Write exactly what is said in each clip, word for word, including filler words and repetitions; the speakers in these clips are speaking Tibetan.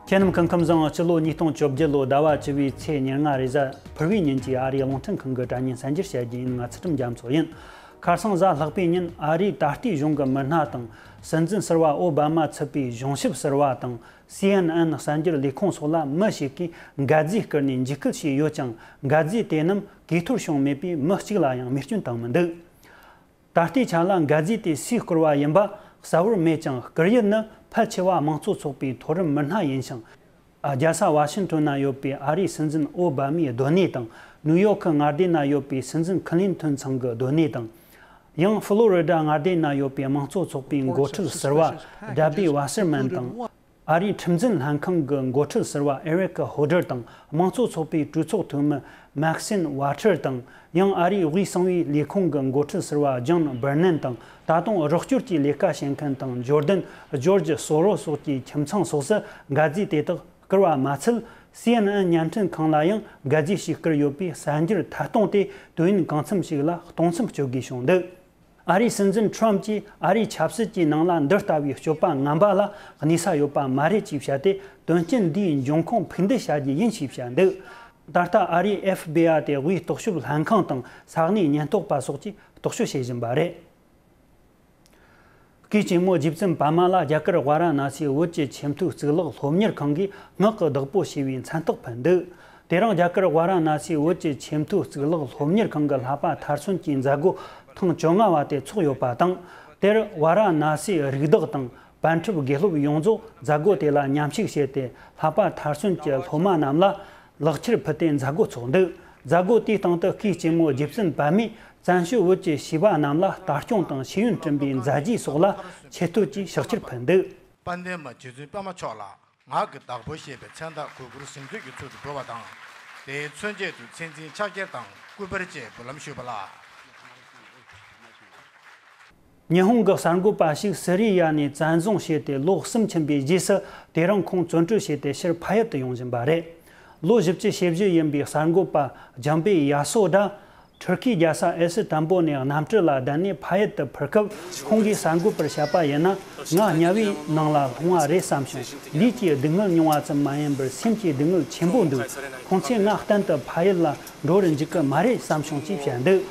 ཁྱེད་རྣམས་སྐུ་ཁམས་བཟང་། སྤྱི་ལོ་ཉིས་སྟོང་བཅོ་བརྒྱད་ལོ་ཟླ་བ་བཅུ་བའི་ཚེས་ཉེར་ལྔ་རེས་གཟའ་ཕུར་བུའི་ཉིན་གྱི་ཨ་རིའི་རླུང་འཕྲིན་ཁང་གི་དྲ་བརྙན་གསར་འགྱུར་བཤད་རྒྱུ་ཡིན། ང་ཚུལ་ཁྲིམས་རྒྱ་མཚོ་ཡིན། ཁ་སང་གཟའ་ལྷག་པའི་ཉིན་ཨ་རིའི་ད་ལྟའི་གཞུང་གི་མི་སྣ་དང་། སྲིད་འཛིན་ཟུར་པ་ཨོ་བྷ་མ་ཚུད་པའི་གཞུང་ཞབས་ཟུར་པ་དང་། སི་ཨེན་ཨེན་གསར་འགྱུར་ལས་ཁུངས་སོགས་ལ་མི་ཞིག་གིས་འགལ་རྫས་བསྐུར་ནས་འཇིགས་སྐུལ་བྱས་ཡོད་ཀྱང་། འགལ་རྫས་དེ་རྣམས་གས་འཐོར་བྱུང་མེད་པས་མི་གཅིག་ལ་ཡང་རྨས་སྐྱོན་བཏང་མི་འདུག་ད་ལྟའི་ཆ་ལ་འགལ་རྫས་དེ་སུས་བསྐུར་བ་ཡིན་པ་གསལ་བོར་མེད་ཀྱང་། བསྐུར་ཡུལ་ནི་ཕལ་ཆེ་བ་དམངས་གཙོ་ཚོགས་པའི་མཐོ་རིམ་མི་སྣ་ཡིན་ཞིང་། རྒྱལ་ས་ཝ་ཤིང་ཏོན་ན་ཡོད་པའི་ཨ་རིའི་སྲིད་འཛིན་ཨོ་བྷ་མའི་སྡོད་གནས་དང་། ནིའུ་ཡོག་གི་མངའ་སྡེ་ན་ཡོད་པའི་སྲིད་འཛིན་ཁི་ལིན་ཐོན་ཚང་གི་སྡོད་གནས་དང་། ཡང་ཧྥ་ལོ་རི་ཌ་མངའ་སྡེ་ན་ཡོད་པའི་དམངས་གཙོ་ཚོགས་པའི་འགོ་ཁྲིད་ཟུར་པ་ཌ་བྷི་ཝ་སེར་མན་དང་། ཨ་རིའི་ཁྲིམས་འཛིན་ལྷན་ཁང་གི་འགོ་ཁྲིད་ཟུར་པ་ཨེ་རིག་ཧོ་ཌར་དང་། དམངས་གཙོ་ཚོགས་པའི་གྲོས་ཚོགས་འཐུས་མི་མེག་སིན་ཝ་ཁྲེར་དང་། ཡང་ཨ་རིའི་དབུས་གསང་བའི་ལས་ཁུངས་ཀྱི་འགོ་ཁྲིད་ཟུར་པ་ཇོན་བར་ནན་དང་། ད་དུང་རོགས་སྐྱོར་གྱི་ལས་ཀ་བྱེད་མཁན་དང་འབྱོར་ལྡན་ཇོར་ཇི་སོ་རོ་སོགས་ཀྱི་ཁྱིམ་ཚང་སོགས་སུ་འགལ་རྫས་དེ་དག་བསྐུར་བ་མ་ཚད། སི་ཨེན་ཨེན་བརྙན་འཕྲིན་ཁང་ལ་ཡང་འགལ་རྫས་ཤིག་བསྐུར་ཡོད་པའི་གསར་འགྱུར་ཐད་གཏོང་དེ་དུས་ཡུན་གང་འཚམ་ཞིག་ལ་སྟོང་མཚམས་གཅོད་དགོས་བྱུང་འདུག་ཨ་རིའི་སྲིད་འཛིན་ཁྲོམ་གྱིས་ཨ་རིའི་ཆབ་སྲིད་ཀྱི་ནང་ལ་འདི་ལྟ་བུའི་སྤྱོད་པ་ངན་པ་ལ་གནས་ས་ཡོད་པ་མ་རེད་ཅེས་བཤད་དེ། དོན་རྐྱེན་འདིའི་འབྱུང་ཁུངས་ཕུགས་འདེད་བྱ་རྒྱུ་ཡིན་ཞེས་བཤད་འདུག་ད་ལྟ་ཨ་རིའི་ཨེཕ་བྷི་ཨའི་དེ་དབུས་རྟོག་ཞིབ་ལྷན་ཁང་དང་ས་གནས་ཉེན་རྟོག་པ་སོགས་ཀྱིས་རྟོག་དཔྱོད་བྱེད་བཞིན་པ་རེད། སྐུའི་གཅེན་མོ་རྗེ་བཙུན་པདྨ་ལ་རྒྱ་གར་ཝཱ་ར་ཎ་སིའི་བོད་ཀྱི་ཆེས་མཐོའི་གཙུག་ལག་སློབ་གཉེར་ཁང་གིས་བསྔགས་བཀུར་བདག་པོ་ཞུས་པའི་མཚན་རྟགས་ཕུལ་འདུག་དེ་རིང་རྒྱ་གར་ཝཱ་ར་ཎ་སིའི་བོད་ཀྱི་ཆེས་མཐོའི་གཙུག་ལག་སློབ་གཉེར་ཁང་གི་ལྷ་པ་མཐར་སོན་གྱི་མཛད་སྒོ་ཐེངས་བཅོ་ལྔ་བ་དེ་ཚོགས་ཡོད་པ་དང་། དེར་ཝཱ་ར་ཎ་སིའི་རིགས་བདག་དང་། པཎ་གྲུབ་དགེ་སློབ་ཡོངས་རྫོགས་མཛད་སྒོ་དེ་ལ་མཉམ་ཞུགས་བྱས་ཏེ། ལྷ་པ་མཐར་སོན་གྱི་སློབ་མ་རྣམས་ལ་ལག་ཁྱེར་ཕུལ་ཏེ་མཛད་སྒོ་ཚོགས་འདུག་མཛད་སྒོ་དེའི་སྟེང་དུ་སྐུའི་གཅེན་མོ་རྗེ་བཙུན་པདྨས་བཙན་བྱོལ་བོད་ཀྱི་བྱིས་པ་རྣམས་ལ་ལྟ་སྐྱོང་དང་ཤེས་ཡོན་བསྐྲུན་པའི་མཛད་རྗེས་སོགས་ལ་ཆེ་བསྟོད་ཀྱི་ཕྱག་ཕྱིར་ཕུལ་འདུག་དཔལ་ལྡན་མ་རྗེ་བཙུན་པདྨ་མཆོག་ལ་ངག་གི་བདག་པོ་ཞེས་པའི་མཚན་རྟགས་གུས་བཀུར་གཟེངས་བསྟོད་ཀྱི་ཚུལ་དུ་འབུལ་བ་དང་། དེའི་མཚོན་བྱེད་དུ་མཚན་འཛིན་ཕྱག་འཁྱེར་དང་སྐུ་པར་བཅས་འབུལ་ལམ་ཞུས་པ་ལ། ཉི་ཧོང་གི་གསར་འགོད་པ་ཞིག་སི་རི་ཡ་ནས་བཙན་བཟུང་བྱས་ཏེ་ལོ་གསུམ་ཕྱིན་པའི་རྗེས་སུ། དེ་རིང་ཁོང་བཙོན་གྲོལ་བྱས་ཏེ་ཕྱིར་ཕ་ཡུལ་དུ་ཡོང་བཞིན་པ་རེད། ལོ་བཞི་བཅུ་ཞེ་བཞི་ཡིན་པའི་གསར་འགོད་པ་ལྗང་པའི་ཡ་སོ་ཌ། ཐུར་ཁིའི་རྒྱལ་ས་ཨི་སི་ཏན་བུལ་ནས་གནམ་གྲུ་ལ་བསྡད་ནས་ཕ་ཡུལ་དུ་འཕུར་སྐབས། ཁོང་གིས་གསར་འགོད་པར་བཤད་པ་ཡིན་ན། ང་དམྱལ་བའི་ནང་ལ་ལྷུང་བ་རེད་བསམ་བྱུང་། ལུས་ཀྱི་སྡུག་བསྔལ་མྱོང་བ་ཙམ་མ་ཡིན་པར་སེམས་ཀྱི་སྡུག་བསྔལ་ཆེན་པོ་འདུག་ཁོང་ཚོས་ང་གཏན་དུ་ཕ་ཡུལ་ལ་འགྲོ་རུ་འཇུག་གི་མ་རེད་བསམ་བྱུང་ཅེས་བཤད་འདུག་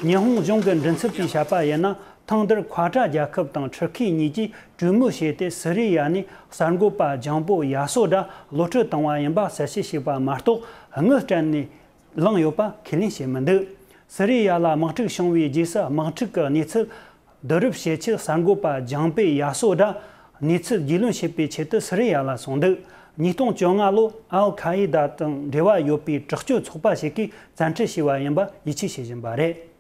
ཉི་ཧོང་གཞུང་གི་མགྲིན་ཚབ་པས་བཤད་པ་ཡིན་ན། ཐེངས་འདིར་ཁ་ཏྲ་རྒྱལ་ཁབ་དང་ཐུར་ཁེ་གཉིས་ཀྱིས་གྲོས་མོལ་བྱས་ཏེ། སི་རི་ཡ་ནས་གསར་འགོད་པ་ལྗང་བུ་ཡ་སོ་ཌ་གློད་གྲོལ་བཏང་བ་ཡིན་པ་གསལ་བཤད་བྱས་པ་མ་གཏོགས། དངུལ་སྤྲད་ནས་བླངས་ཡོད་པ་ཁས་ལེན་བྱས་མི་འདུག་སི་རི་ཡ་ལ་དམག་འཁྲུག་བྱུང་བའི་རྗེས་སུ། དམག་འཁྲུག་གི་གནས་ཚུལ་བསྡུ་རུབ་བྱེད་ཆེད། གསར་འགོད་པ་ལྗང་པའི་ཡ་སོ་ཌ་གནས་ཚུལ་རྒྱུས་ལོན་བྱེད་པའི་ཆེད་དུ་སི་རི་ཡ་ལ་སོང་འདུག་ཉིས་སྟོང་བཅོ་ལྔ་ལོར་ཨལ་ཁ་ཨི་ད་དང་འབྲེལ་བ་ཡོད་པའི་དྲག་སྤྱོད་ཚོགས་པ་ཞིག་གིས་བཙན་ཁྲིད་བྱས་པ་ཡིན་པ་ཡིད་ཆེས་བྱེད་བཞིན་པ་རེད།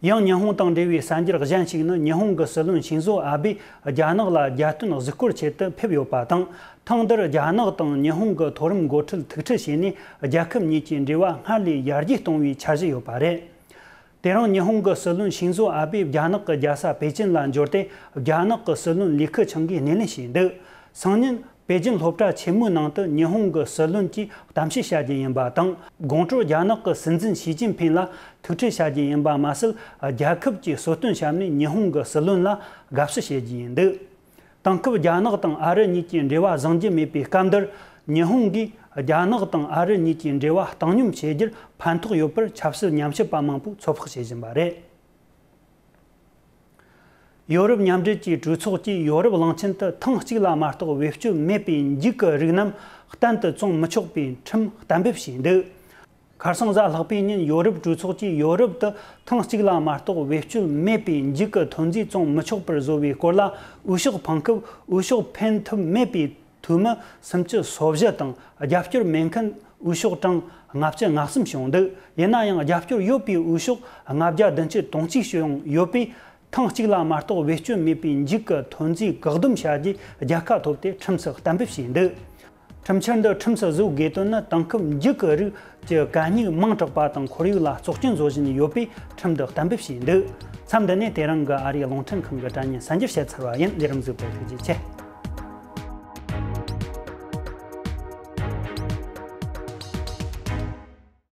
ཡང་ཉི་ཧོང་དང་འབྲེལ་བའི་གསར་འགྱུར་གཞན་ཞིག་ནི། ཉི་ཧོང་གི་སྲིད་བློན་ཤིན་ཛོ་ཨ་བྷེ་རྒྱ་ནག་ལ་རྒྱལ་དོན་གཟིགས་སྐོར་ཆེད་དུ་ཕེབས་ཡོད་པ་དང་། ཐེངས་འདིར་རྒྱ་ནག་དང་ཉི་ཧོང་གི་མཐོ་རིམ་འགོ་ཁྲིད་ཐུག་འཕྲད་བྱས་ནས། རྒྱལ་ཁབ་གཉིས་ཀྱི་འབྲེལ་བ་སྔར་ལས་ཡར་རྒྱས་གཏོང་བའི་འཆར་གཞི་ཡོད་པ་རེད། དེ་རིང་ཉི་ཧོང་གི་སྲིད་བློན་ཤིན་ཛོ་ཨ་བྷེ་རྒྱ་ནག་གི་རྒྱལ་ས་པེ་ཅིན་ལ་འབྱོར་ཏེ། རྒྱ་ནག་གི་སྲིད་བློན་ལི་ཁི་ཆང་གིས་སྣེ་ལེན་བྱས་འདུག་སང་ཉིན། པེ་ཅིན་སློབ་གྲྭ་ཆེན་མོའི་ནང་དུ་ཉི་ཧོང་གི་སྲིད་བློན་གྱིས་གཏམ་བཤད་བྱ་རྒྱུ་ཡིན་པ་དང་། དགོང་དྲོར་རྒྱ་ནག་གི་སྲིད་འཛིན་ཞི་ཅིན་ཕིན་ལ་ཐུག་འཕྲད་བྱ་རྒྱུ་ཡིན་པ་མ་ཟད། རྒྱལ་ཁབ་ཀྱི་གསོལ་སྟོན་བཤམས་ནས་ཉི་ཧོང་གི་སྲིད་བློན་ལ་དགའ་བསུ་བྱེད་རྒྱུ་ཡིན་འདུག་དེང་སྐབས་རྒྱ་ནག་དང་ཨ་རི་གཉིས་ཀྱི་འབྲེལ་བ་བཟང་རྒྱུ་མེད་པའི་སྐབས་འདིར། ཉི་ཧོང་གིས་རྒྱ་ནག་དང་ཨ་རི་གཉིས་ཀྱི་འབྲེལ་བ་བཏང་སྙོམས་བྱེད་རྒྱུར་ཕན་ཐོགས་ཡོད་པར་ཆབ་སྲིད་ཉམས་ཞིབ་པ་མང་པོས་ཚོད་དཔག་བྱེད་བཞིན་པ་རེད། ཡོ་རོབ་མཉམ་འབྲེལ་གྱི་གྲོས་ཚོགས་ཀྱིས་ཡོ་རོབ་གླིང་ཆེན་དུ་ཐེངས་གཅིག་ལ་མ་གཏོགས་བེད་སྤྱོད་མེད་པའི་འགྱིག་གི་རིགས་རྣམས་གཏན་དུ་བཙོང་མི་ཆོག་པའི་ཁྲིམས་གཏན་འབེབས་བྱས་འདུག་ཁ་སང་གཟའ་ལྷག་པའི་ཉིན་ཡོ་རོབ་གྲོས་ཚོགས་ཀྱིས་ཡོ་རོབ་ཏུ་ཐེངས་གཅིག་ལ་མ་གཏོགས་བེད་སྤྱོད་མེད་པའི་འགྱིག་གི་ཐོན་རྫས་བཙོང་མི་ཆོག་པར་བཟོ་བའི་སྐོར་ལ། འོས་ཤོག་འཕངས་སྐབས་འོས་ཤོག་འཕེན་ཐུབ་མེད་པའི་འཐུས་མི་སུམ་ཅུ་སོ་བཞི་དང་། རྒྱབ་སྐྱོར་མེད་མཁན་འོས་ཤོག་གྲངས་ལྔ་བཅུ་ང་གསུམ་བྱུང་འདུག་ཡིན་ན་ཡང་རྒྱབ་སྐྱོར་ཡོད་པའི་འོས་ཤོག་ལྔ་བརྒྱ་བདུན་ཅུ་དོན་གཅིག་བྱུང་ཡོད་པས། ཐེངས་གཅིག་ལ་མ་གཏོགས་བེད་སྤྱོད་མེད་པའི་འགྱིག་གི་ཐོན་རྫས་བཀག་སྡོམ་བྱ་རྒྱུའི་རྒྱལ་ཁ་ཐོབ་སྟེ་ཁྲིམས་སུ་གཏན་འབེབས་བྱས་འདུག་ཁྲིམས་འཆར་འདི་ཁྲིམས་སུ་བཟོ་དགོས་དོན་ནི། དེང་སྐབས་འགྱིག་གི་རིགས་ཀྱི་གད་སྙིགས་མང་དྲགས་པ་དང་། ཁོར་ཡུག་ལ་བཙོག་སྐྱོན་བཟོ་བཞིན་ཡོད་པས་ཁྲིམས་འདི་གཏན་འབེབས་བྱས་འདུག་མཚམས་འདི་ནས་དེ་རིང་གི་ཨ་རིའི་རླུང་འཕྲིན་ཁང་གི་དྲ་བརྙན་གསར་འགྱུར་བཤད་ཚར་བ་ཡིན། ལས་རིམ་གཟིགས་པར་ཐུགས་རྗེ་ཆེ།